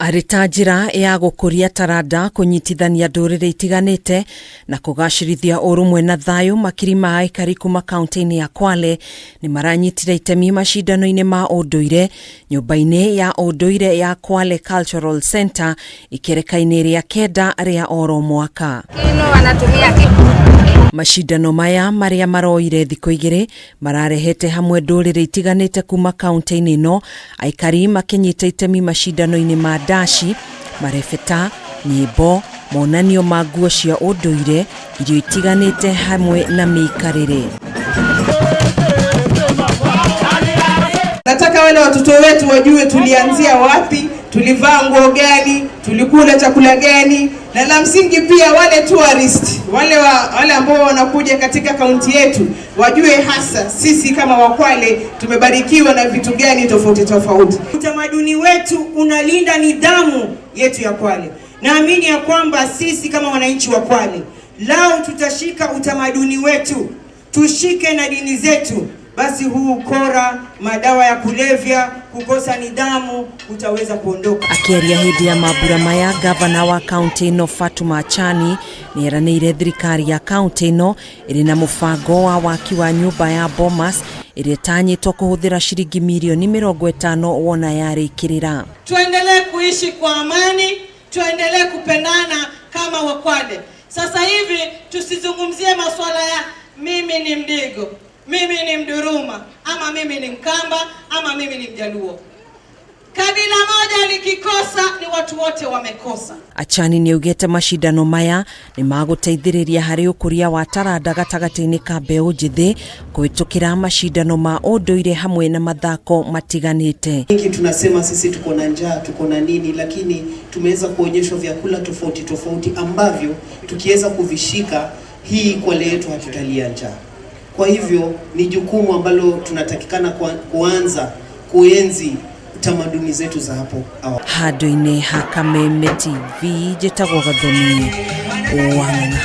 Arĩ ta njĩra ya gũkũria taranda, kũnyitithania ndũrĩrĩ itiganĩte na kũgacĩrithia ũrũmwe na thayũ, makiri ma aikari kuma kaunti-inĩ ya Kwale nĩ maranyitire itemi macindano-inĩ ma ũndũire nyũmba-inĩ ya ũndũire ya Kwale Cultural Center ikereka-inĩ rĩa kenda rĩa oro mwaka. Macindano maya marĩa maroire thikũ igĩrĩ mararehete hamwe ndũrĩrĩ itiganĩte kuma kaunti-inĩ ĩno, aikari makĩnyita itemi macindano-inĩ ma ndaci, marebeta, nyĩmbo, monanio ma nguo cia ũndũire, irio itiganĩte hamwe na mĩikarĩre. Nataka wale watoto wetu wajue tulianzia wapi, tulivaa nguo gani, tulikula chakula gani, na la msingi pia wale tourist wale ambao wanakuja katika kaunti yetu wajue hasa sisi kama Wakwale tumebarikiwa na vitu gani tofauti tofauti. Utamaduni wetu unalinda nidhamu yetu ya Kwale. Naamini ya kwamba sisi kama wananchi wa Kwale lao tutashika utamaduni wetu, tushike na dini zetu, basi huu ukora, madawa ya kulevya, kukosa nidhamu utaweza kuondoka. Akĩaria hĩndĩ ya mambura maya, gavana wa kaunti ĩno Fatuma Achani nĩ eranĩire thirikari ya kaunti ĩno ĩrĩ na mũbango wa waki wa nyũmba ya Bomas ĩrĩa ĩtanyĩtwo kũhũthĩra ciringi mirioni 50 wona yarĩkĩrĩra. Tuendelee kuishi kwa amani, tuendelee kupendana kama Wakwale. Sasa hivi tusizungumzie masuala ya mimi ni Mdigo, mimi ni Mduruma, ama mimi ni Mkamba, ama mimi ni Mjaluo. Kabila moja likikosa ni watu wote wamekosa. Achani nĩ augĩte macindano maya nĩ magũteithĩrĩria harĩ ũkũria wa taranda gatagatĩ-inĩ ka mbeũ njĩthĩ kũhĩtũkĩra macindano ma ũndũire hamwe na mathako matiganĩte. Wengi tunasema sisi tuko na njaa, tuko na nini, lakini tumeweza kuonyeshwa vyakula tofauti tofauti ambavyo tukiweza kuvishika hii Kwale yetu hatutalia njaa. Kwa hivyo ni jukumu ambalo tunatakikana kuanza kuenzi tamaduni zetu za hapo awali. Handũ-inĩ ha Kameme TV, njĩtagwo Gathoni Wang'ang'a.